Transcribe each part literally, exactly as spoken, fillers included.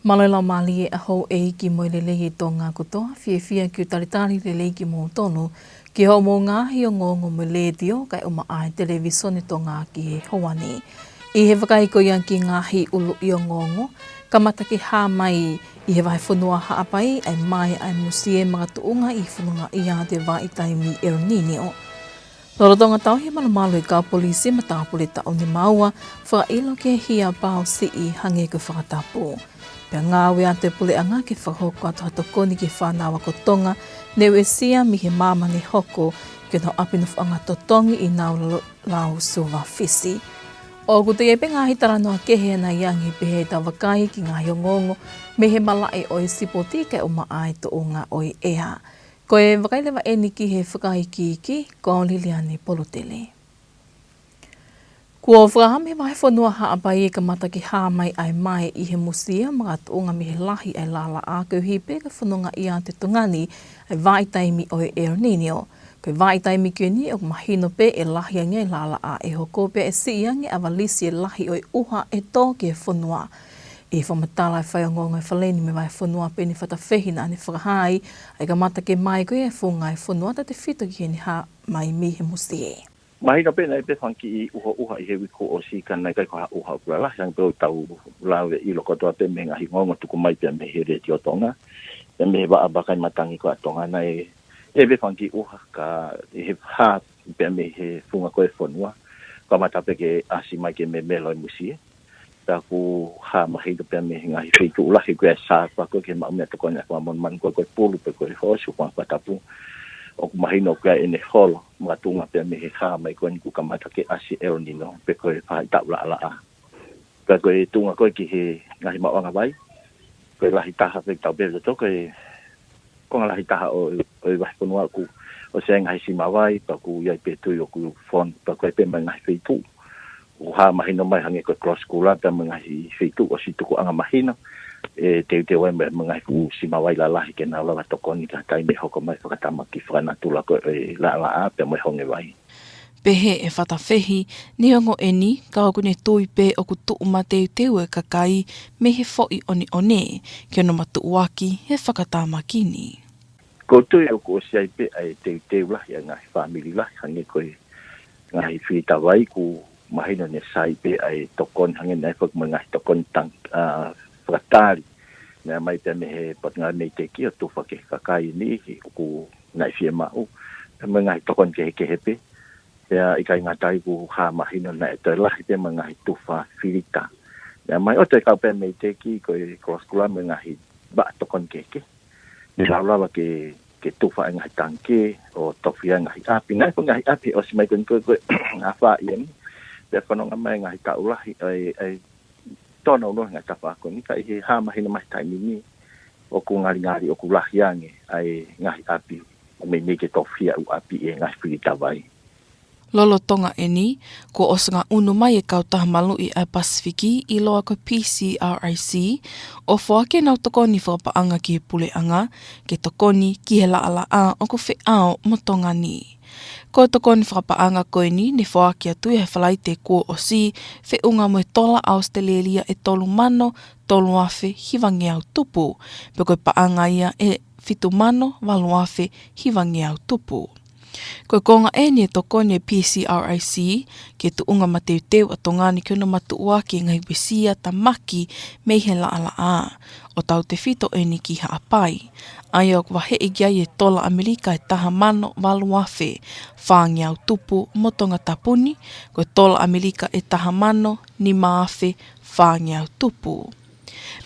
Mālō e laumālie ʻa houʻeiki mo e lelei ʻi Tonga kotoa, fiefia ke u talitali lelei kimoutolu ki hoʻomou ngaahi ongoongo mo e letiō kae ʻumaʻā e televīsone Tonga ki he houa ni. ʻI he vakai ko ia ki he ngaahi ʻuluʻi ongoongo, kamata ke hā mai ʻi he vahefonua Haʻapai ʻa e mae ʻa e Musie makatuʻunga ʻi he fononga ʻi he vahaʻa taimi El Niño. Lolotonga tauhi e malumalu ʻa e kau polisi mo e tāpule taʻu nimaua, fakaʻilo ki he hia pau siʻi hangē ko e fakatapu. Pea ngāue atu e puleʻanga ke fakahoko atu ha tokoni ki he fānau ako Tonga ne uesia mei he māmani hoko ki honau ʻapi nofoʻanga totongi ʻi Naulaulau, Suva, Fisi. ʻOku toe ʻi ai pē ngaahi talanoa kehe ʻanai ange pehē ʻetau vakai ki he ngaahi ongoongo mei he malaʻe ʻo e sipoti kae ʻumaʻā e tuʻunga ʻo e ʻea. Ko e vakai leva eni ki he fakaikiiki, ko au Liliani Polutele. Kuo fakahā mei he vahefonua Haʻapai e kamata ke hā mai ʻa e mae ʻi he Musie makatuʻunga mei he lahi ʻa e laʻalaʻā koeʻuhi pē ko e fononga ʻi he ʻaho Tonga ni ʻa e vahaʻa taimi ʻo e El Niño. Ko e vahaʻa taimi ko eni ʻoku mahino pē ʻe lahi ange ʻa e laʻalaʻā ʻe hoko pea ʻe siʻi ange ʻa e ʻavalisi ʻo e lahi ʻo e ʻuha ʻe tō ki he fonua. ʻI he fakamatala ʻa e faiongoongo ʻo e Fale ni mo e Vahefonua, Peni Fatafehi, naʻá ne fakahā ai ʻa e kamata ke mae ko ia e funga ʻa e fonua tautefito ki heʻene hā mai mei he Musie. Mahino pē naʻe ʻi ai pē fanga kiʻi ʻuhoʻuha ʻi he uike kuo ʻosi ka naʻe ʻikai ko ha ʻuha ʻoku lalahi, hangē pē ko ʻetau lave ʻilo kotoa pē mei he ngaahi ongoongo tuku mai pea mei he Letiō Tonga, pea mei he vaʻa vakai matangi ko ia ʻa Tonga, naʻe ʻi ai pē fanga kiʻi ʻuha ka ʻi he hā pea mei he funga ko ē ʻo e fonua, kamata pē ke ʻasi mai ke memelo e Musie. Pea ʻoku hā mahino pē mei he ngaahi feituʻu lahi ko ē ʻa e sāpā ko ē ke maʻu mei ai e tokoni ʻa e fanga monumanu ko ē, ko e pulu pe ko e hoosi ʻo e fanga fakatapu. ʻOku mahino ko ia ʻene holo makatuʻunga pē mei he hā mai ko eni kuo kamata ke ʻasi e El Niño pe ko e faʻahitaʻu laʻalaʻā. Pea ko e tuʻunga ko ē ki he ngaahi maʻuʻanga vai, ko e lahi taha pē tau pehē ʻe tautolu ko e konga lahi taha ʻo, ʻo e vahefonua ʻoku ʻosi ʻi ai e ngaahi sima vai, pea ʻoku ʻi ai pē tui ʻoku fonu, pea ko e pē mo e ngaahi feituʻu ʻoku hā mahino mai hangē ko e Closkoolan pea mo e ngaahi feituʻu ʻosi tukuʻanga mahino ʻe teuteu ai mo e, mo e ngaahi fuʻu sima vai lalahi ke nau lava tokoni ki ha taimi ʻe hoko mai e fakatamaki fakanatula ko ē ʻo e laʻalaʻā pea mo e honge vai. Pehē ʻe Fatafehi, neongo eni, ka ʻoku ne tui pē ʻoku tuʻu mateuteu e kakai mei he foʻi ʻoneʻone ki hono matuʻuaki e fakatamaki ni. ʻOku ou tui ʻoku ʻosi ʻi ai pē ʻa e teuteu lahi ʻa e ngaahi fāmili lahi, hangē ko e ngaahi filita vai, ʻoku mahino ne sai pē ʻa e tokoni, hangē naʻe fai mo e ngaahi tokoni tang-, ʻa, fakatali naʻe ʻomai pē mei he Potungāue Meiteki ʻo tufa ki he kakai ni, ʻoku nau fiemaʻu, pea mo e ngaahi tokoni kehekehe pē. Pea ʻikai ngata ai, ʻoku hā mahino naʻe toe lahi pē mo e ngaahi tufa filita. Naʻe ʻomai ʻo toe kau pē mei Meiteki, ko e Closkoolan mo e ngaahi vaʻa tokoni kehekehe. Ne nau lava ke, ke tufa e ngaahi tangikē ʻo tofi e ngaahi ʻapi. Naʻe ko e ngaahi ʻapi ʻosi mai ko eni ko e, ko e afā ia ni. Pea fononga mai e ngaahi taʻu lahi, ʻa e, ʻa e tōnounou e ngaahi tafaʻaki ko eni, ka ʻi he hā mahino mai he taimi ni, ʻoku ngalingali ʻoku lahi ange ʻa e ngaahi ʻapi ʻo meimei ke tofia ʻū ʻapi ʻe he ngaahi filita vai. Lolotonga eni, kuo ʻosi ngaʻunu mai e kautaha maluʻi ʻa e Pasifiki ʻiloa ko e P C R I C ʻo foaki ʻenau tokoni fakapaʻanga ki he puleʻanga ke tokoni ki he laʻalaʻā ʻoku feʻao mo Tonga ni. Ko e tokoni fakapaʻanga ko eni ne foaki atu ʻi he Falaite kuo ʻosi, feʻunga mo e tola ʻAositelēlia ʻe tolu mano tolu afe hivangeau tupu, pea ko e paʻanga ia ʻe fitu mano valu afe hivangeau tupu. Ko e konga eni e tokoni ʻa e P C R I C ki he tuʻunga mateuteu ʻa Tonga ni ki hono matuʻuaki e ngaahi uesia tamaki mei he laʻalaʻā, ʻo tautefito eni ki Haʻapai, ʻa ia ʻoku vaheʻi ki ai e tola ʻAmelika ʻe taha mano valu afe fāngeau tupu mo Tongatapu ni, ko e tola ʻAmelika ʻe taha mano nima afe fāngeau tupu.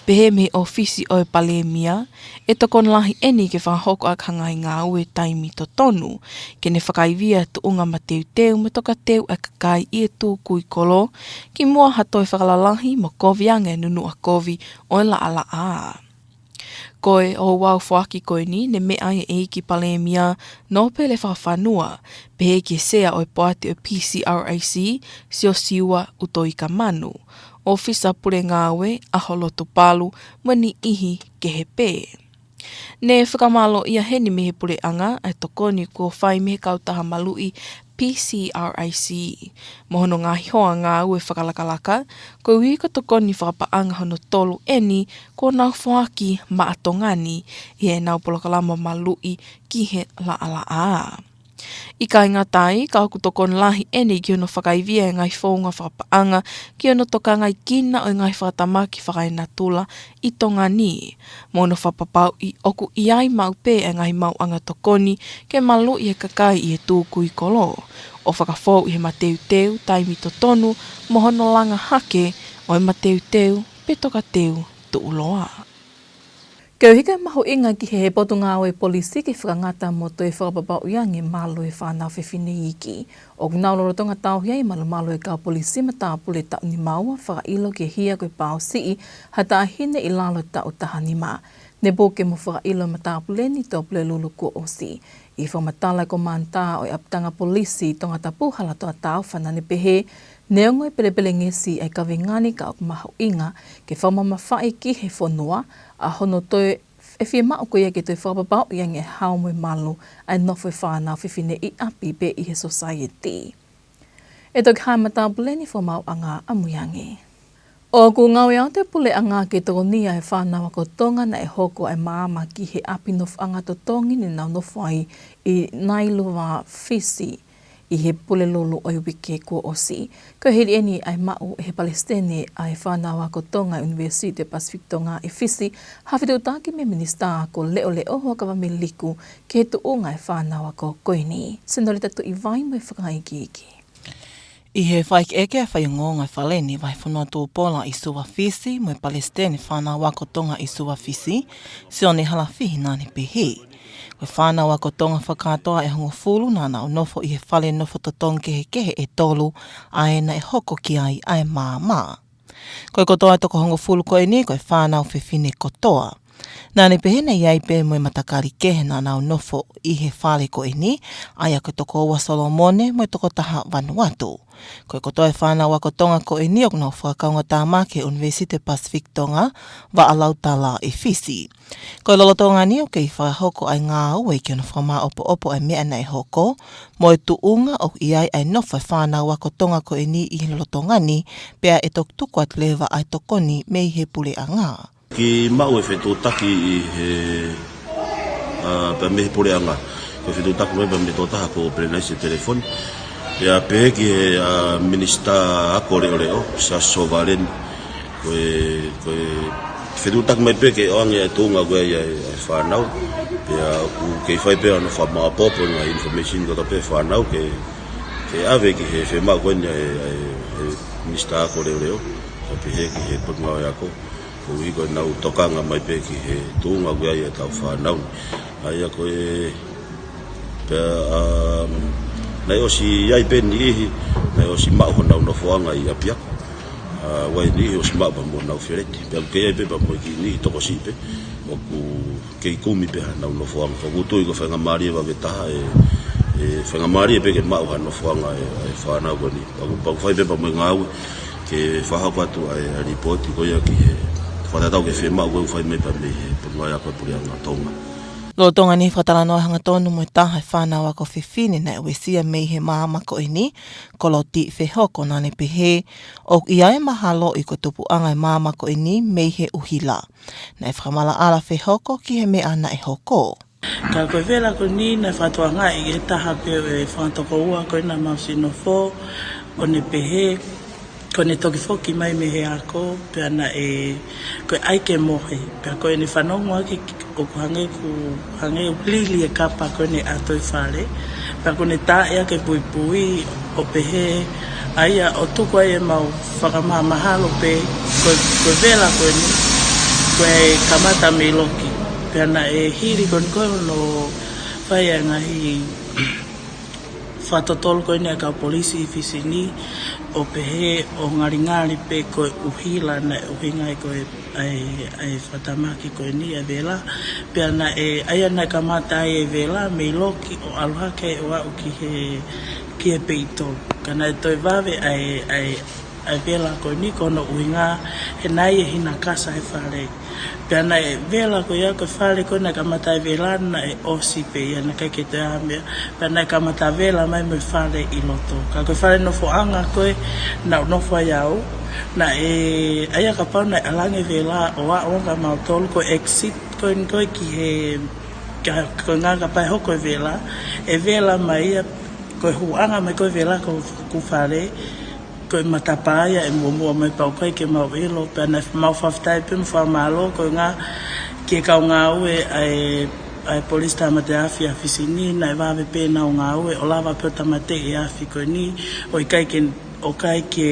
Pehē mei he ʻōfisi ʻo e Palēmia, ʻe tokoni lahi eni ke fakahoko ʻaki ha ngaahi ngāue taimi totonu, ke ne fakaivia e tuʻunga mateuteu mo e tokateu ʻa e kakai ʻi he tukui kolo, kimuʻa ha toe fakalalahi mo kovi ange e nunuʻa kovi ʻo e laʻalaʻā. Ko e ouau foaki ko eni ne meʻa ai e ʻEiki Palēmia Nōpele Fakafanua, pehē ki he Sea ʻo e Poate ʻo e P C R I C, Siosiua ʻUtoikamanu, ʻōfisa pule ngāue, ʻaho lotu palu, mo e niʻihi kehe pē. Ne fakamālōʻia heni mei he puleʻanga ʻa e tokoni kuo fai mei he kautaha maluʻi P P C R I C, mo hono ngaahi hoa ngāue fakalakalaka, koeʻuhi ko e tokoni fakapaʻanga hono tolu ʻeni kuo nau foaki maʻa Tonga ni ʻi heʻenau polokalama maluʻi ki he laʻalaʻā. ʻIkai ngata ai, ka ʻoku tokoni lahi ʻeni ki hono fakaivia e ngaahi founga fakapaʻanga ki hono tokangaʻi kinaua e ngaahi fakatamaki fakaenatula ʻi Tonga ni, mo hono fakapapauʻi ʻoku ʻi ai maʻu pē e ngaahi maʻuʻanga tokoni ke maluʻi e kakai ʻi he tukui kolo, ʻo fakafou ʻi he mateuteu taimi totonu mo hono langa hake ʻo e mateuteu pe tokateu tuʻuloa. Koeʻuhi ko e mahuʻinga ki he Potungāue Polisi ke fakangata mo toe fakapapauʻi ange malu e fānau fefine iiki, ʻoku nau lolotonga tauhi ai e malumalu e kau polisi matāpule taʻu nima ua fakaʻilo ki he hia ko e paosiʻi ha taʻahine ʻi lalo taʻu taha nima. Ne puke mo fakaʻilo e matāpule ni ʻi Pulelulu kuo ʻosi. ʻI he fakamatala e Komanitā ʻo e ʻApitanga Polisi ʻi Tongatapu, Halatoa Taufa, naʻa ne pehē, neongo e pelepelengesi ʻa e kaveinga ni ka ʻoku mahuʻinga ke fakamamafaʻi ki he fonua ʻa hono toe e fiemaʻu ko ia ke toe fakapapauʻi ange e hao mo e malu ʻa e nofo e fānau fefine ʻi ʻapi pe ʻi he sōsaieti. ʻE toki hā e matāpule ni fakamaauʻanga ʻamui ange. ʻOku ngāueʻaki ʻe he puleʻanga ke tokonia e fānau ako Tonga naʻe hoko ʻa e maama ki he ʻapi nofoʻanga totongi ne nau nofo ai ʻi Nailuva, Fisi, ʻi he Pulelulu ʻo e uike kuo ʻosi. Ko e hili ʻeni ʻa e maʻu ʻe he Palesiteni ʻa e Fānau Ako Tonga ʻi he ʻUnivēsiti Pasifiki Tonga ʻi Fisi, ha fetuʻutaki mo e Minisitā Ako Leʻoleʻo, Huʻakavameiliku, ki he tuʻunga e fānau ako ko eni. Senolita Tuʻivai mo e fakaikiiki. ʻI he fakaʻekeʻeke ʻa e faiongoongo ʻo e Fale ni, Vahefonua Tupola ʻi Suva, Fisi, mo e Palesiteni Fānau Ako Tonga ʻi Suva, Fisi, Sione Halafihi, naʻa ne pehē, ko e fānau ako Tonga fakakātoa ʻe hongofulu naʻa nau nofo ʻi he fale nofo totongi kehekehe ʻe tolu ʻa ē naʻe hoko ki ai ʻa e maama. Ko e kotoa e toko hongofulu ko eni ko e fānau fefine kotoa. Naʻa ne pehē naʻe ʻi ai pē mo e matakali kehe naʻa nau nofo ʻi he fale ko eni, ʻa ia ko e toko ua Solomone mo e toko taha Vanuatu. Ko e kotoa e fānau ako Tonga ko eni ʻoku nau fakakaungātāmaki he ʻUnivēsiti Pasifiki Tonga, Vaʻa Lautala ʻi Fisi. Ko e lolotonga ni ʻoku kei fakahoko ʻa e ngāue ki hono fakamāʻopoʻopo ʻa e meʻa naʻe hoko, mo e tuʻunga ʻoku ʻi ai ʻa e nofo e fānau ako Tonga ko eni ʻi he lolotonga ni, pea ʻe toki tuku atu leva ʻa e tokoni mei he puleʻanga. Ke maʻu e fetuʻutaki ʻi he, ʻa, pea mei he puleʻanga. Ko e fetuʻutaki mai pea mei he tokotaha ko Perenaise Telefoni. Pea pehē ki he, ʻa, Minisitā Ako Leʻoleʻo, Siaosi Sovaleni. Ko e, ko e fetuʻutaki mai pē ke ʻoange ʻa e tuʻunga ko ia ʻa e, ʻa e fānau. Pea ʻoku kei fai pē ʻa hono fakamāʻopoʻopo ngaahi information kotoa pē fānau ke, ke ʻave ki he fiemaʻu ko eni ʻa e, ʻa e, ʻa e Minisitā Ako Leʻoleʻo. Pea pehē ki he Potungāue Ako. Koeʻuhi ko ʻenau tokanga mai pē ki he tuʻunga ko ia ʻa e tau fānau ni. ʻA ia ko e pea, um, naʻe ʻosi ʻi ai pē niʻihi, naʻe ʻosi maʻu honau nofoʻanga ʻi ʻapiako. ʻA, ʻoku ʻi ai niʻihi ʻosi maʻu pea mo honau feleti. Pea ʻoku kei ʻi ai pē pea mo e kiʻi niʻihi tokosiʻi pē ʻoku kei kumi pē hanau nofoʻanga. Ka ʻoku ou tui ko e faingamālie vave taha ʻe, ʻe faingamālie pē ke maʻu ha nofoʻanga ʻa e, ʻa e fānau ko eni. Pea ʻoku, pea ʻoku fai pē pea mo e ngāue ke fakahoko atu ʻa e, ʻa e lipooti ko ia ki he fakatatau ki he fiemaʻu ko ē ʻoku fai mai pea mei he Potungāue Ako ʻa e Puleʻanga Tonga. Lolotonga ʻene fakatalanoa hangatonu mo e taha e fānau ako fefine naʻe uesia mei he maama ko eni, ko Loti Fehoko, naʻa ne pehē ʻoku ʻi ai e mahalo ʻi ko e tupuʻanga e maama ko eni mei he ʻuhila. Naʻe fakamaʻalaʻala Fehoko ki he meʻa naʻe hoko. Ka ko e vela ko eni naʻe fakatokangaʻi ʻe he taha pē ʻo e fanga tokoua ko ena naʻa mau ʻosi nofo, ʻo ne pehē, ko ʻene toki foki mai mei he ako, pea naʻe, ko e ʻai ke mohe, pea ko ʻene fanongo ʻaki ʻoku hangē ʻoku, hangē ʻoku lili e kapa ko ʻene ʻato ʻi fale, pea ko ʻene taaʻi ʻaki e puipui, ʻo pehē, ʻa ia ʻo tuku ai ʻemau fakamahamahalo pē, ko e, ko e vela ko eni, ko e kamata mei loki. Pea naʻe hili ko eni ko ē hono fai ʻa e ngaahi fakatotolo ko eni ʻa e kau polisi ʻi Fisi ni, ʻo pehē ʻo ngalingali pē ko e ʻuhila naʻe ʻuhinga ai ko e, ʻa e, ʻa e fakatamaki ko eni ʻa e vela. Pea naʻe, ʻa ia naʻe kamata ai e vela mei loki ʻo ʻalu hake ʻo aʻu ki he, ki he peito. Ka naʻe toe vave ʻa e, ʻa e, ʻA e vela ko eni ko hono ʻuhinga he naʻe ʻi ai e hina kasa he fale. Pea naʻe vela ko ia ko e fale ko ē naʻe kamata e vela naʻe ʻosi pē ia naʻe ʻikai ke toe ʻi ai ha meʻa. Pea naʻe kamata vela mai mo e fale ʻi loto. Ka ko e fale nofoʻanga ko ē naʻe nofo ai au. Naʻe ʻai ā kapau naʻe ʻalu ange e vela ʻo aʻu ange kia mautolu ko e exit ko eni ko ē ki he ka, ko e ʻuhinga kapau ʻe hoko e vela. ʻE vela mai ia ko e hūʻanga mai ko ē e vela ki hoku fale. Ko e matapā ia ʻe muʻomuʻa mai pea ʻoku ʻikai ke mau ʻilo, pea naʻe mau fakafetaʻi pē mo fakamālō ko e ʻuhinga ki he kau ngāue ʻa e, ʻa e Polisi Tāmate Afi ʻa Fisi ni, naʻe vave pē ʻenau ngāue, ʻo lava pē ʻo tāmateʻi e afi ko eni, ʻo ʻikai ke, ʻo ʻikai ke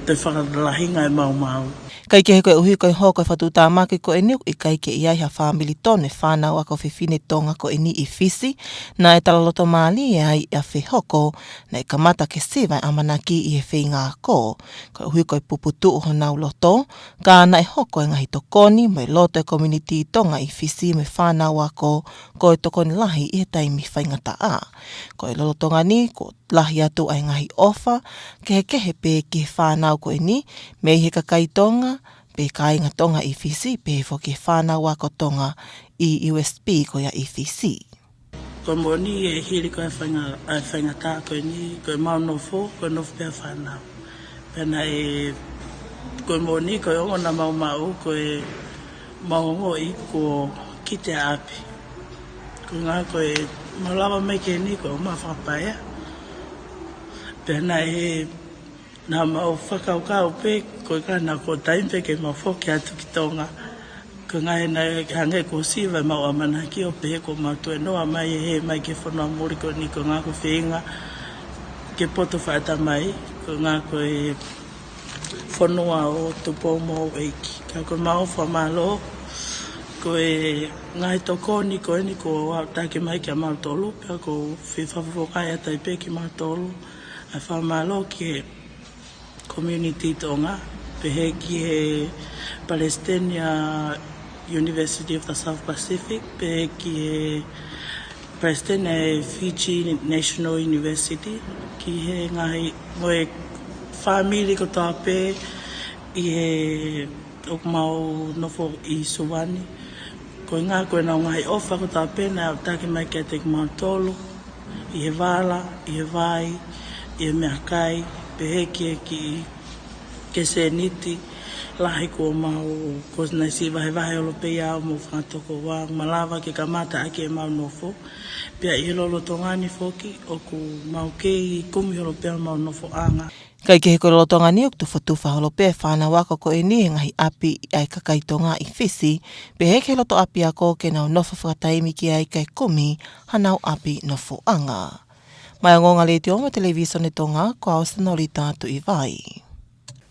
toe fakalahinga e maumau. Kae kehe koeʻuhi ko e hoko e fakatuʻutāmaki ko eni ʻoku ʻikai ke ʻi ai ha fāmili tonu e fānau ako fefine Tonga ko eni ʻi Fisi, naʻe talalotomālie ai ʻa Fehoko, naʻe kamata ke siva e ʻamanaki ʻi he feinga ako. Koeʻuhi ko e puputuʻu honau loto, ka naʻe hoko e ngaahi tokoni mo e loto e community Tonga ʻi Fisi mo e fānau ako, ko e tokoni lahi ʻi he taimi faingataʻa. Ko e lolotonga ni, kuo lahi atu ʻa e ngaahi ʻofa kehekehe pē ki he fānau ko eni, mei he kakai Tonga, pe kāinga Tonga ʻi Fisi, pehē foki ki he fānau ako Tonga ʻi U S P ko ia ʻi Fisi. Ko e moʻoni ʻe hili ko ē e fainga-, ʻa e faingataʻa ko eni, ko ʻemau nofo, ko e nofo pē ʻa e fānau. Pea naʻe, ko e moʻoni ko e ongo naʻa mau maʻu, ko e mau ongoʻi kuo kite ʻa ʻapi. Ko e ʻuhinga ko e mau lava mai ki heni ko e mau fakapaea. Pea naʻe, naʻa mau fakakaukau pē, ko e ʻuhinga naʻa ko e taimi pē ke mau foki atu ki Tonga. Ko e ʻuhinga he naʻe hangē kuo siva ʻemau ʻamanaki ʻo pehē kuo mau tuēnoa mai ʻi he hē mai ki he fonua muli ko eni, ko e ʻuhinga ko e feinga ke poto fakaʻatamai, ko e ʻuhinga ko e fonua ʻo Tupou mo Houʻeiki. Ka ko ʻemau fakamālō, ko e ngaahi tokoni ko eni kuo aʻutaki mai kia mautolu, pea ʻoku ou fie fakafofongaʻi atu ai pē kia mautolu ʻa e fakamālō ki he community Tonga, pehē ki he palesiteni ʻa e University of the South Pacific, pehē ki he palesiteni ʻa e Fiji National University, ki he ngaahi, mo e fāmili kotoa pē ʻi he ʻoku mau nofo ʻi Suva ni. Ko e ʻuhinga ko ʻenau ngaahi ʻofa kotoa pē naʻe aʻutaki mai kiate kimautolu, ʻi he vala, ʻi he vai, ʻi he meʻakai, pehē ki he kiʻi, kiʻi sēniti lahi kuo mau, kuo nau siʻi vahevahe holo pē ia ʻo mau fakatokoua, malava ke kamata ʻaki ʻemau nofo. Pea ʻi he lolotonga ni foki, ʻoku mau kei kumi holo pē ʻemau nofoʻanga. Kae kehe ko e lolotonga ni ʻoku tufatufa holo pē e fānau ako ko eni he ngaahi ʻapi ʻa e kakai Tonga ʻi Fisi, pehē ki he loto ʻapiako ke nau nofo fakataimi ki ai kae kumi hanau ʻapi nofoʻanga. Maʻá e Ongoongo Letiō mo e Televīsone Tonga, ko au Senolita Tuʻivai.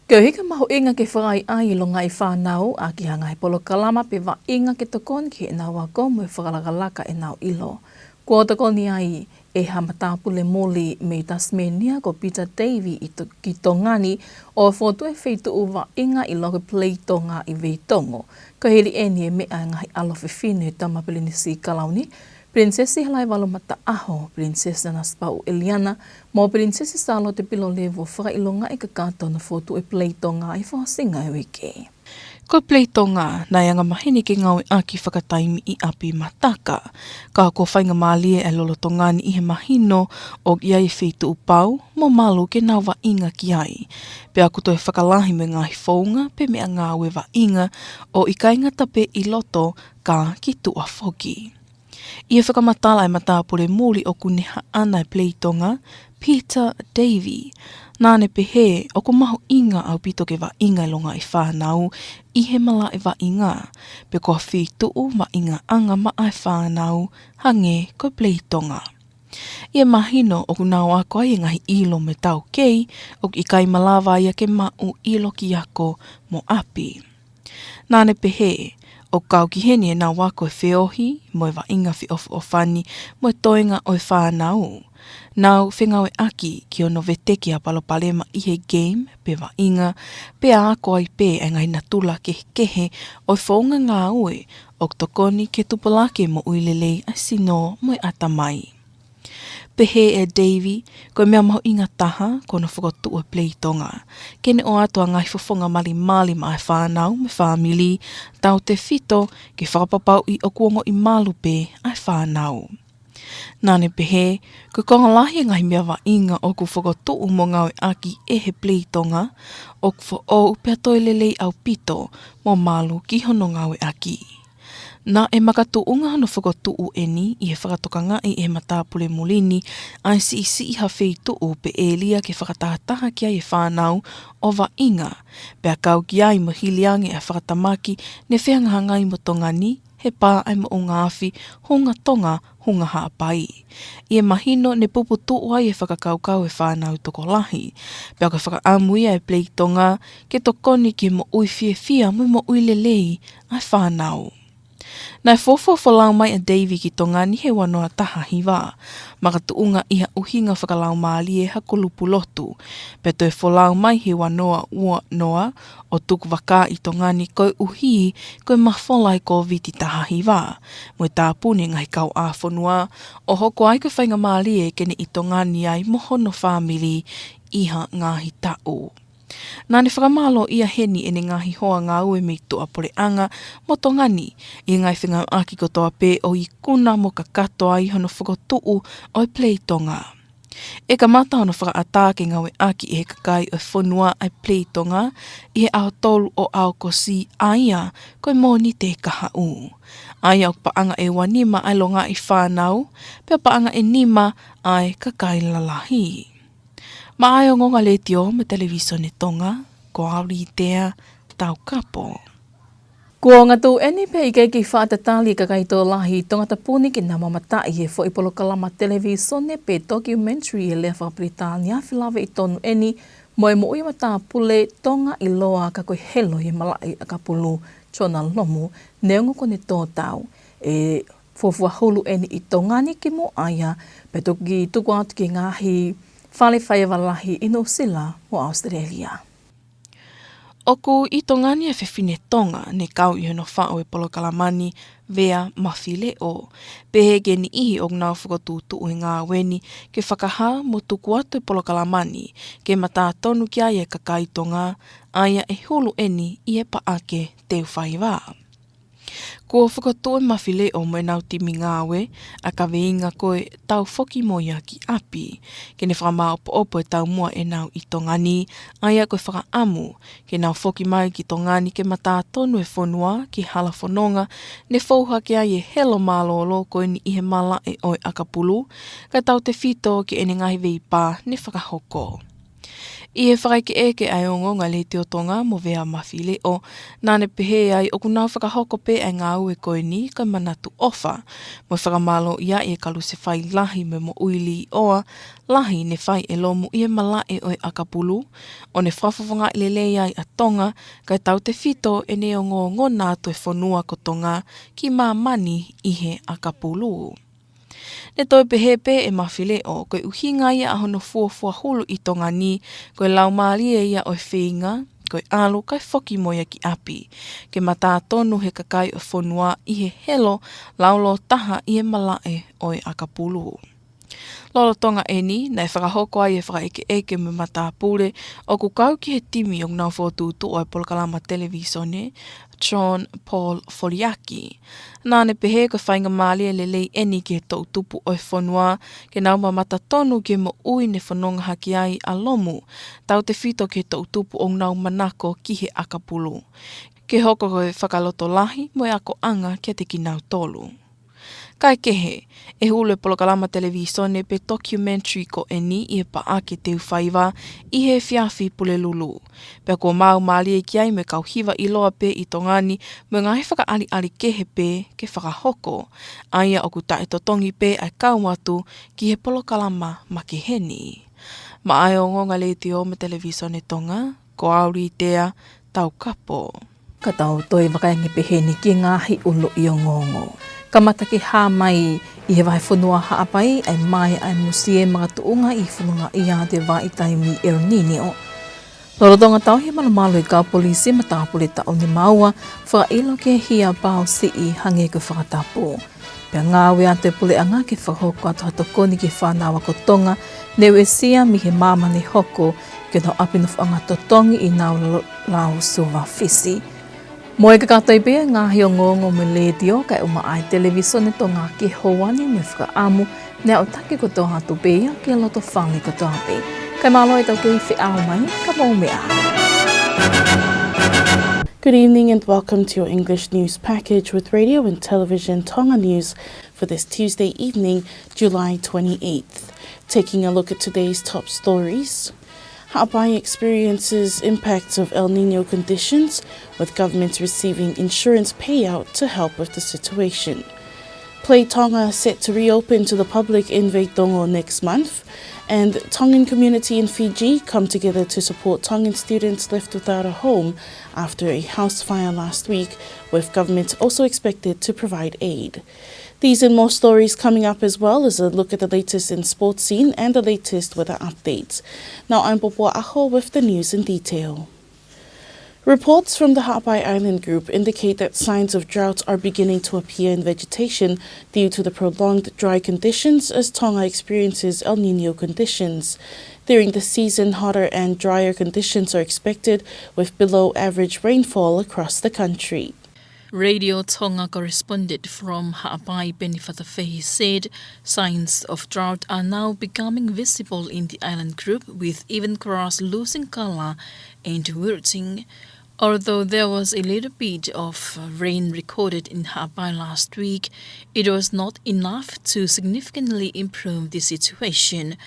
Koeʻuhi ko e mahuʻinga ke fakaʻaiʻai e longaʻi fānau ʻaki ha ngaahi polokalama pe vaʻinga ke tokoni ki heʻenau ako mo e fakalakalaka ʻenau ʻilo. Kuo tokoni ai ʻe ha matāpule muli mei Tasmania ko Peter Davey ʻi To-, ki Tonga ni ʻo fokotuʻu e feituʻu vaʻinga ʻi loki Play Tonga ʻi Veitongo. Ko e hili eni e meʻa e ngaahi ʻalo fefine ʻo e Tama Pilinisi Kalauni, Pilinisesi Halaevalu Mataʻaho, Pilinisesi Nanasipauʻu ʻEliana, mo Pilinisesi Sālote Pilolevu ʻo fakaʻilongaʻi kakato hono fokotuʻu e Play Tonga ʻi he fakaʻosinga e uike. Ko e Play Tonga, naʻe angamaheni ke ngāueʻaki fakataimi ʻi ʻapi mataka. Ka kuo faingamālie e lolotonga ni ʻi he mahino ʻoku ʻi ai e feituʻu pau mo malu ke nau vaʻinga ki ai. Pea ʻoku toe fakalahi mo e ngaahi founga pe meʻangāue vaʻinga ʻo ʻikai ngata pē ʻi loto ka ki tuʻa foki. ʻI he fakamatala e matāpule muli ʻoku ne haʻana e Play Tonga, Peter Davey, naʻá ne pehē ʻoku mahuʻinga ʻaupito ke vaʻinga e longaʻi fānau ʻi he malaʻe vaʻinga, pe ko ha feituʻu vaʻingaʻanga maʻá e fānau hangē ko e Play Tonga. ʻI he mahino ʻoku nau ako ai e ngaahi ʻilo mo e taukei ʻoku ʻikai malava ia ke maʻu ʻi loki ako mo ʻapi. Naʻá ne pehē, ʻoku kau ki heni ʻenau ako e feohi, mo e vaʻinga feʻofoʻofani, mo e toenga ʻo e fānau. Nau fengāueʻaki ki hono veteki ha palopalema ʻi he game, pe vaʻinga, pea ako ai pē e ngaahi natula kehekehe ʻo e founga ngāue ʻoku tokoni ke tupulaki e moʻui lelei ʻa e sino mo e ʻatamai. Pehē ʻe Davey, ko e meʻa mahuʻinga taha ko hono fokotuʻu ʻo e Play Tonga, ke ne ʻoatu ʻa e ngaahi fofonga malimali maʻa e fānau mo e fāmili, tautefito ke fakapapauʻi ʻoku ongoʻi malu pē ʻa e fānau. Naʻa ne pehē, ko e konga lahi e ngaahi meʻa vaʻinga ʻoku fokotuʻu mo ngāueʻaki ʻe he Play Tonga, ʻoku foʻou pea toe lelei ʻaupito mo malu ki hono ngāueʻaki. Naʻe makatuʻunga hono fokotuʻu eni ʻi he fakatokangaʻi ʻe he matāpule muli ni ʻa e siʻisiʻi ha feituʻu pe ʻēlia ke fakatahataha ki ai e fānau ʻo vaʻinga, pea kau ki ai mo hili ange ʻa e fakatamaki ne fehangahangai mo Tonga ni, he pā ʻa e moʻunga afi, Hunga Tonga, Hunga Haʻapai. ʻI he mahino ne puputuʻu ai e fakakaukau e fānau tokolahi, pea ko e fakaʻamu ia e Play Tonga ke tokoni ki he moʻui fiefia mo e moʻui lelei ʻa e fānau. Naʻe fuofua folau mai ʻa Davey ki Tonga ni he ua noa taha hiva, makatuʻunga ʻi ha ʻuhinga fakalaumālie ha kulupu lotu, pea toe folau mai he ua noa ua noa ʻo tuku vaka ʻi Tonga ni koeʻuhi ko e mafola e Kōviti taha hiva, mo e tāpuni e ngaahi kauʻāfonua, ʻo hoko ai ko e faingamālie ke ne ʻi Tonga ni ai mo hono fāmili ʻi ha ngaahi taʻu. Naʻa ne fakamālōʻia heni ʻene ngaahi hoa ngāue mei tuʻapuleʻanga mo Tonga ni ʻi he ngaahi fengāueʻaki kotoa pē ʻo ikuna mo kakato ai hono fokotuʻu ʻo e Play Tonga. ʻE kamata hono fakaʻatā ke ngāueʻaki ʻe he kakai ʻo e fonua ʻa e Play Tonga ʻi he ʻaho tolu ʻo ʻAokosi, ʻa ia ko e Mōnite kahaʻu. ʻA ia ʻoku paʻanga ʻe ua nima ʻa e longaʻi fānau, pea paʻanga ʻe nima ʻa e kakai lalahi. Maʻa e Ongoongo Letiō mo e Televisone Tonga, ko au Litea Taukapo. Kuo ngatu eni pea ʻikai ke faʻa tatali e kakai tokolahi Tongatapu ni ke nau mamataʻi e foʻi polokalama televisone pe documentary ʻi he lea faka-Pilitānia, felāveʻi tonu eni mo e moʻui matāpule Tonga ʻiloa ka ko e helo ʻi he malaʻe ʻakapulu, Jonah Lomu, neongo kuo ne tō tau. ʻE fuofua hulu eni ʻi Tonga ni kimuʻa ia, pea toki tuku atu ki he ngaahi fale faiava lahi ʻi Nuʻusila mo ʻAositelēlia. ʻOku ʻi Tonga ni e fefine Tonga ne kau ʻi hono faʻu e polokalama ni, Vea Mafileʻo. Pehē ki he niʻihi ʻoku nau fokotuʻutuʻu e ngāue ni ke fakahā mo tuku atu e polokalama ni ke matatonu ki ai e kakai Tonga, ʻa ia ʻe hulu eni ʻi he Paʻake Teufaiva. Kuo fokotuʻu ʻe Mafileʻo mo ʻenau timi ngāue ʻa e kaveinga ko e Tau Foki Mo Ia Ki ʻApi, ke ne fakamāʻopoʻopo e taumuʻa ʻenau ʻi Tonga ni, ʻa ia ko e fakaʻamu ke nau foki mai ki Tonga ni ke matatonu e fonua ki he hala fononga ne fou hake ai e helo mālōlō ko eni ʻi he malaʻe ʻo e ʻakapulu, kae tautefito ki heʻene ngaahi veipā ne fakahoko. ʻI he fakaʻekeʻeke ʻa e Ongoongo Letiō Tonga mo Vea Mafileʻo, naʻa ne pehē ai ʻoku nau fakahoko pē ʻa e ngāue ko eni ko e manatu ʻofa mo e fakamālōʻia ʻi he kalusefai lahi mo e moʻui līʻoa lahi ne fai ʻe Lomu ʻi he malaʻe ʻo e ʻakapulu, ʻo ne fakafofongaʻi lelei ai ʻa Tonga, kae tautefito ʻene ongoongona atu e fonua ko Tonga ki māmani ʻi he ʻakapulu. Ne toe pehē pē ʻe Mafileʻo, ko e ʻuhinga ia ʻa hono fuofua hulu ʻi Tonga ni, ko e laumālie ia ʻo e feinga, ko e ʻalu kae foki mo ia ki ʻapi, ke matatonu he kakai ʻo e fonua ʻi he helo laulōtaha ʻi he malaʻe ʻo e ʻakapulu. Lolotonga eni, naʻe fakahoko ai e fakaʻekeʻeke mo e matāpule ʻoku kau ki he timi ʻoku nau fokotuʻutuʻu ʻa e polokalama televisone, John Paul Foliaki. Naʻa ne pehē ko e faingamālie lelei eni ki he toʻutupu ʻo e fonua ke nau mamata tonu ki he moʻui ne fononga hake ai ʻa Lomu, tautefito ki he toʻutupu ʻoku nau manako ki he ʻakapulu, ke hoko ko e fakalotolahi mo e akoʻanga kiate kinautolu. Kae kehe, ʻe hulu e polokalama televisone pe documentary ko eni ʻi he Paʻake Teufaiva ʻi he efiafi Pulelulu. Pea kuo maau mālie ki ai mo e kau hiva ʻiloa pē ʻi Tonga ni mo e ngaahi fakaʻaliʻali kehe pē ke fakahoko, ʻa ia ʻoku taʻetotongi pē ʻa e kau atu ki he polokalama makehe ni. Maʻa e Ongoongo Letiō mo e Televisone Tonga, ko au Litea Taukapo. Ka tau toe vakai ange pehē ni ki he ngaahi ʻuluʻi ongoongo. Kamata ke hā mai ʻi he vahefonua Haʻapai ʻa e mae ʻa e musie makatuʻunga ʻi he fonongaʻia ʻa e vaʻa taimi El Niño. Lolotonga tauhi e malumalu ʻa e kau polisi matāpule taʻu nima ua, fakaʻilo ki he hia pao siʻi hangē ko e fakatapu. Pea ngāue atu e puleʻanga ke fakahoko atu ha tokoni ki he fānau ako Tonga ne uesia mei he māmani hoko ki honau ʻapi nofoʻanga totongi ʻi Naulaulau, Suva, Fisi. Mo e kakato ai pē ngaahi ongoongo mei he letiō kae ʻumaʻā e televīsone Tonga ki he ʻaho ni, mo e fakaʻamu ne aʻutaki kotoa atu pē ia ki he loto fale kotoa pē. Kae mālō e tau kei feʻao mai, ka mou meʻa ā. Good evening and welcome to your English news package with Radio and Television Tonga News for this Tuesday evening, July twenty-eighth. Taking a look at today's top stories. Haʻapai experiences impacts of El Niño conditions, with governments receiving insurance payout to help with the situation. Play Tonga set to reopen to the public in Veitongo next month, and Tongan community in Fiji come together to support Tongan students left without a home after a house fire last week, with government also expected to provide aid. These and more stories coming up, as well as a look at the latest in sports scene and the latest weather updates. Now I'm Popo Aho with the news in detail. Reports from the Haʻapai Island Group indicate that signs of drought are beginning to appear in vegetation due to the prolonged dry conditions as Tonga experiences El Niño conditions. During the season, hotter and drier conditions are expected, with below average rainfall across the country. Radio Tonga correspondent from Haʻapai, Penny Fatafehi, said signs of drought are now becoming visible in the island group, with even grass losing color and wilting. Although there was a little bit of rain recorded in Haʻapai last week, it was not enough to significantly improve the situation.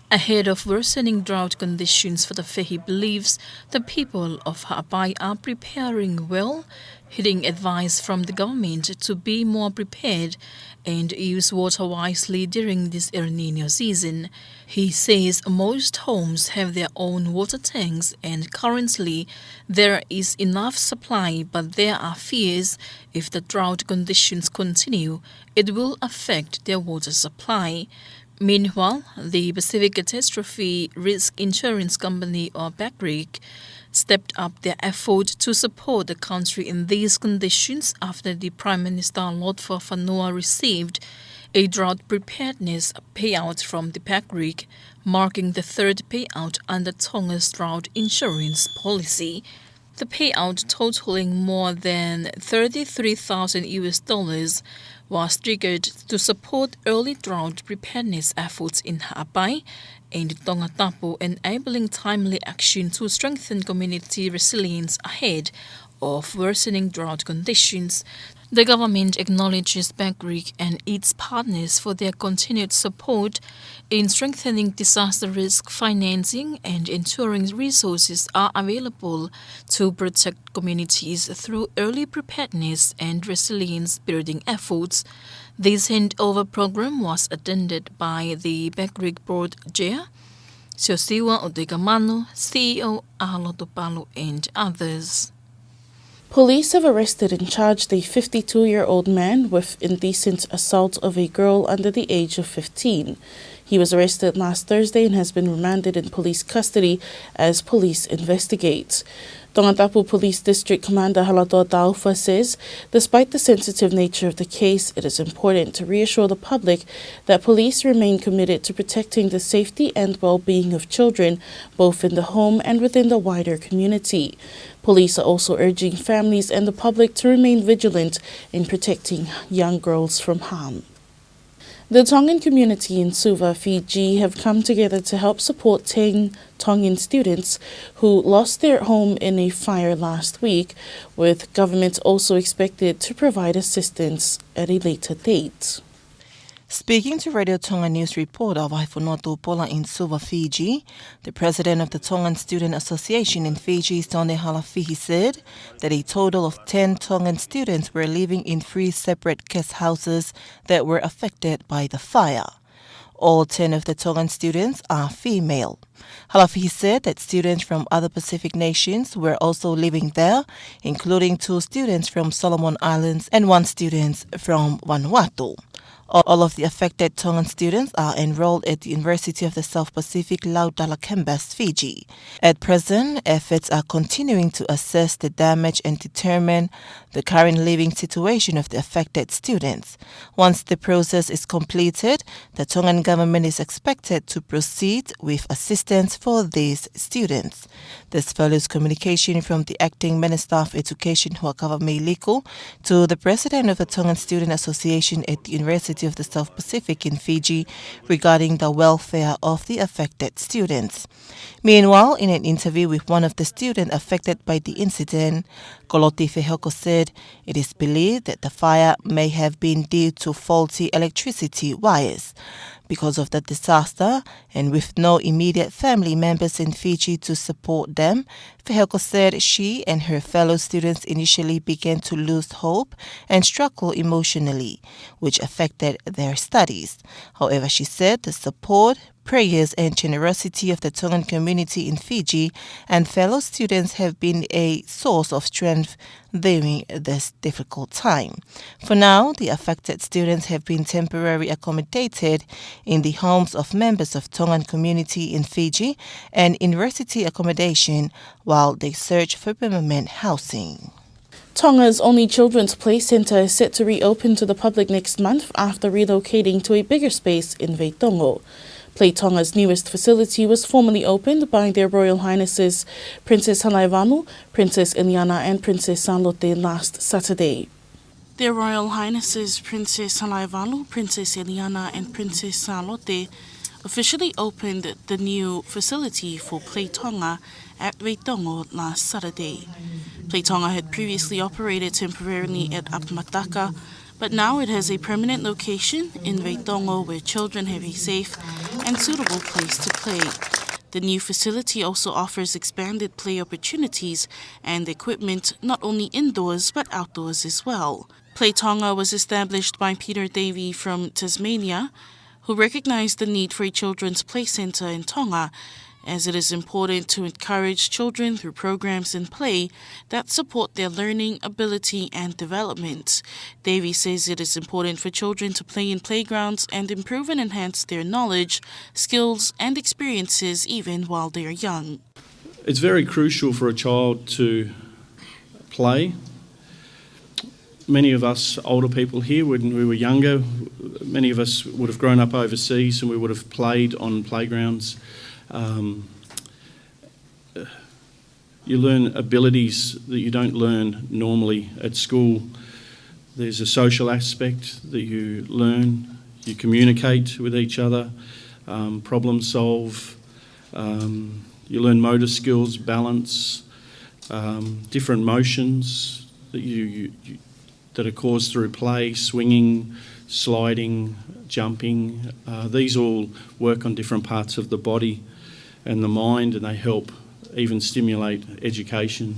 Ahead of worsening drought conditions, Fatafehi believes the people of Haʻapai are preparing well, heeding advice from the government to be more prepared and use water wisely during this El Niño season. He says most homes have their own water tanks and currently there is enough supply, but there are fears if the drought conditions continue, it will affect their water supply. Meanwhile, the Pacific Catastrophe Risk Insurance Company, or PACRIC, stepped up their effort to support the country in these conditions after the Prime Minister Lord Fakafanua received a drought preparedness payout from the PACRIC, marking the third payout under Tonga's drought insurance policy. The payout, totaling more than thirty-three thousand U S dollars, was triggered to support early drought preparedness efforts in Haʻapai and Tongatapu, enabling timely action to strengthen community resilience ahead of worsening drought conditions. The government acknowledges PACRIC and its partners for their continued support in strengthening disaster risk financing and ensuring resources are available to protect communities through early preparedness and resilience building efforts. This handover program was attended by the PACRIC Board Chair, Siosiua ʻUtoikamanu, C E O ʻAhalotopalu, and others. Police have arrested and charged a fifty-two-year-old man with indecent assault of a girl under the age of fifteen. He was arrested last Thursday and has been remanded in police custody as police investigate. Tongatapu Police District Commander Halatoa Taufa says, despite the sensitive nature of the case, it is important to reassure the public that police remain committed to protecting the safety and well-being of children, both in the home and within the wider community. Police are also urging families and the public to remain vigilant in protecting young girls from harm. The Tongan community in Suva, Fiji, have come together to help support ten Tongan students who lost their home in a fire last week, with government also expected to provide assistance at a later date. Speaking to Radio Tonga News reporter Vaifonua Tupola in Suva, Fiji, the president of the Tongan Student Association in Fiji, Sone Halafihi, said that a total of ten Tongan students were living in three separate guest houses that were affected by the fire. All ten of the Tongan students are female. Halafihi said that students from other Pacific nations were also living there, including two students from Solomon Islands and one student from Vanuatu. All of the affected Tongan students are enrolled at the University of the South Pacific Lautala Campus, Fiji. At present, efforts are continuing to assess the damage and determine the current living situation of the affected students. Once the process is completed, the Tongan government is expected to proceed with assistance for these students. This follows communication from the Acting Minister of Education, Huakava Meiliko, to the President of the Tongan Student Association at the University of the South Pacific in Fiji regarding the welfare of the affected students. Meanwhile, in an interview with one of the students affected by the incident, Koloti Fehoko said it is believed that the fire may have been due to faulty electricity wires. Because of the disaster, and with no immediate family members in Fiji to support them, Fehoko said she and her fellow students initially began to lose hope and struggle emotionally, which affected their studies. However, she said the support, prayers, and generosity of the Tongan community in Fiji and fellow students have been a source of strength during this difficult time. For now, the affected students have been temporarily accommodated in the homes of members of Tongan community in Fiji and in university accommodation while they search for permanent housing. Tonga's only children's play centre is set to reopen to the public next month after relocating to a bigger space in Veitongo. Play Tonga's newest facility was formally opened by Their Royal Highnesses Princess Halaevalu, Princess Eliana, and Princess Salote last Saturday. Their Royal Highnesses Princess Halaevalu, Princess Eliana, and Princess Salote officially opened the new facility for Play Tonga at Veitongo last Saturday. Play Tonga had previously operated temporarily at Apamataka, but now it has a permanent location in Veitongo where children have a safe and suitable place to play. The new facility also offers expanded play opportunities and equipment not only indoors but outdoors as well. Play Tonga was established by Peter Davey from Tasmania, who recognized the need for a children's play centre in Tonga, as it is important to encourage children through programs and play that support their learning, ability, and development. Davey says it is important for children to play in playgrounds and improve and enhance their knowledge, skills, and experiences even while they are young. It's very crucial for a child to play. Many of us older people here, when we were younger, many of us would have grown up overseas and we would have played on playgrounds. Um, you learn abilities that you don't learn normally at school. There's a social aspect that you learn. You communicate with each other, um, problem solve. Um, you learn motor skills, balance, um, different motions that you, you, you that are caused through play, swinging, sliding, jumping. Uh, these all work on different parts of the body and the mind, and they help even stimulate education.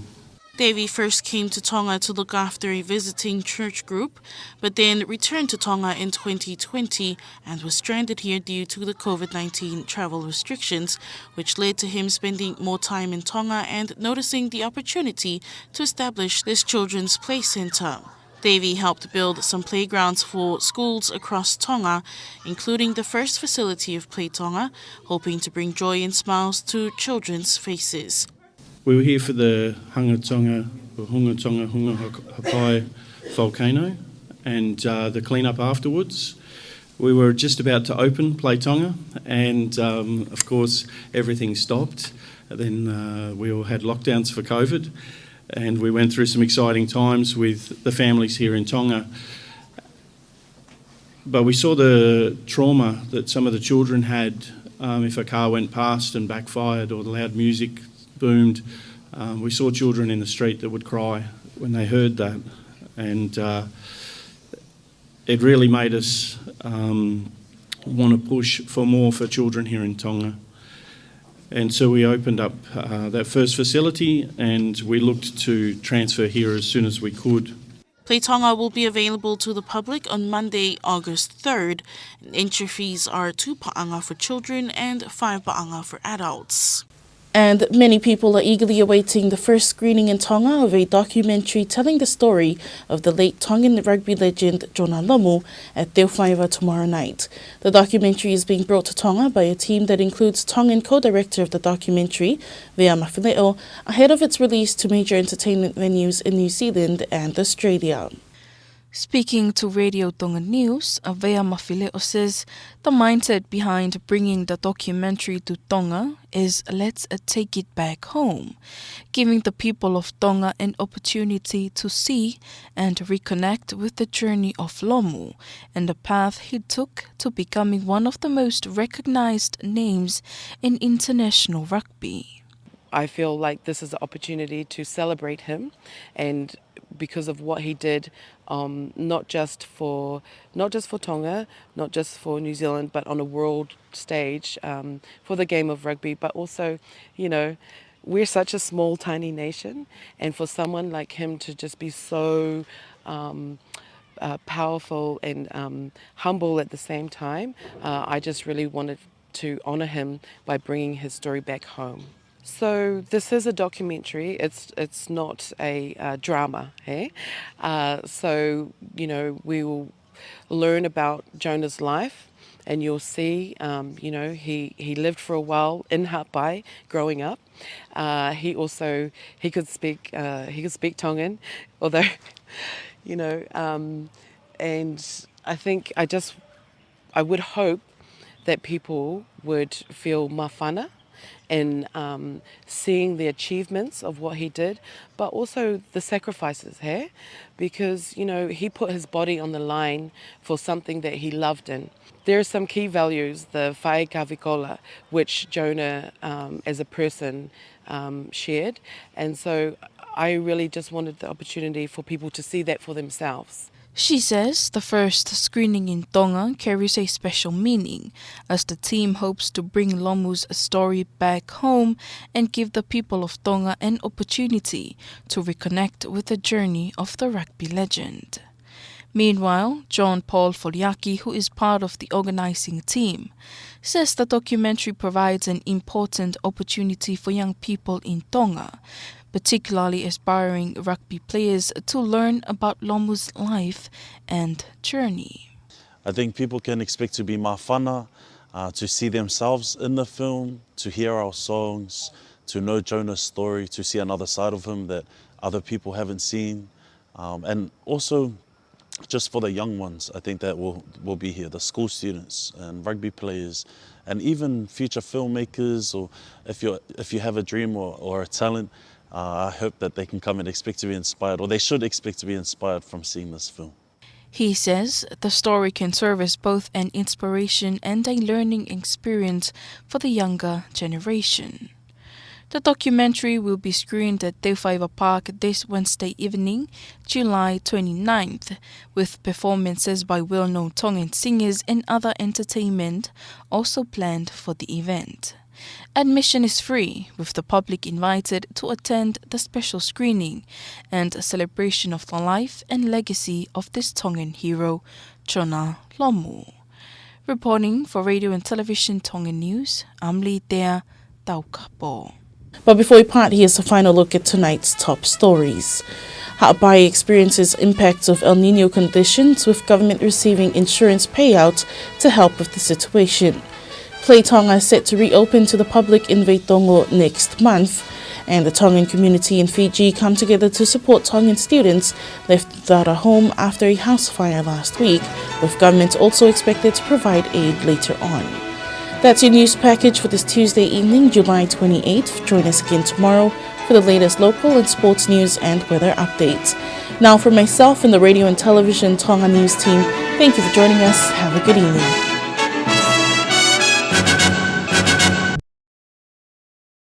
Davey first came to Tonga to look after a visiting church group, but then returned to Tonga in twenty twenty and was stranded here due to the COVID nineteen travel restrictions, which led to him spending more time in Tonga and noticing the opportunity to establish this children's play centre. Davey helped build some playgrounds for schools across Tonga, including the first facility of Play Tonga, hoping to bring joy and smiles to children's faces. We were here for the Hunga Tonga, or Hunga Tonga, Hunga Hakai volcano, and, uh, the cleanup afterwards. We were just about to open Play Tonga, and, um, of course, everything stopped. Then, uh, we all had lockdowns for COVID, and we went through some exciting times with the families here in Tonga. But we saw the trauma that some of the children had, um, if a car went past and backfired or the loud music boomed. Um, we saw children in the street that would cry when they heard that. And, uh, it really made us, um, want to push for more for children here in Tonga. And so we opened up, uh, that first facility, and we looked to transfer here as soon as we could. Play Tonga will be available to the public on Monday, August third. Entry fees are two paʻanga for children and five paʻanga for adults. And many people are eagerly awaiting the first screening in Tonga of a documentary telling the story of the late Tongan rugby legend Jonah Lomu at Teufaiva tomorrow night. The documentary is being brought to Tonga by a team that includes Tongan co-director of the documentary, Vea Mafileʻo, ahead of its release to major entertainment venues in New Zealand and Australia. Speaking to Radio Tonga News, Vea Mafileʻo says the mindset behind bringing the documentary to Tonga is "Let's take it back home," giving the people of Tonga an opportunity to see and reconnect with the journey of Lomu and the path he took to becoming one of the most recognized names in international rugby. I feel like this is an opportunity to celebrate him, and because of what he did, um, not just for, not just for Tonga, not just for New Zealand, but on a world stage, um, for the game of rugby. But also, you know, we're such a small, tiny nation, and for someone like him to just be so, um, uh, powerful and, um, humble at the same time, uh, I just really wanted to honour him by bringing his story back home. So this is a documentary. It's, it's not a, uh, drama, eh? Uh, so, you know, we will learn about Jonah's life, and you'll see, um, you know, he, he lived for a while in Haʻapai growing up. Uh, he also, he could speak, uh, he could speak Tongan, although, you know, um, and I think I just, I would hope that people would feel māfana in, um, seeing the achievements of what he did, but also the sacrifices, hey? Because, you know, he put his body on the line for something that he loved in. There are some key values, the faʻahi kavikola, which Jonah, um, as a person, um, shared. And so I really just wanted the opportunity for people to see that for themselves. She says the first screening in Tonga carries a special meaning, as the team hopes to bring Lomu's story back home and give the people of Tonga an opportunity to reconnect with the journey of the rugby legend. Meanwhile, John Paul Foliaki, who is part of the organizing team, says the documentary provides an important opportunity for young people in Tonga, particularly aspiring rugby players, to learn about Lomu's life and journey. I think people can expect to be māfana, uh, to see themselves in the film, to hear our songs, to know Jonah's story, to see another side of him that other people haven't seen. Um, and also, just for the young ones, I think that will, will be here, the school students and rugby players, and even future filmmakers, or if you're, if you have a dream or, or a talent, uh, I hope that they can come and expect to be inspired, or they should expect to be inspired from seeing this film. He says the story can serve as both an inspiration and a learning experience for the younger generation. The documentary will be screened at Teufaiva Park this Wednesday evening, July twenty-ninth, with performances by well-known Tongan singers and other entertainment also planned for the event. Admission is free, with the public invited to attend the special screening and a celebration of the life and legacy of this Tongan hero, Jonah Lomu. Reporting for Radio and Television Tonga News, I'm Litea Taukapo. But before we part, here's a final look at tonight's top stories. Haʻapai experiences impacts of El Nino conditions, with government receiving insurance payout to help with the situation. Play Tonga set to reopen to the public in Veitongo next month. And the Tongan community in Fiji come together to support Tongan students left without a home after a house fire last week, with government also expected to provide aid later on. That's your news package for this Tuesday evening, July twenty-eighth. Join us again tomorrow for the latest local and sports news and weather updates. Now, from myself and the Radio and Television Tonga News team, thank you for joining us. Have a good evening.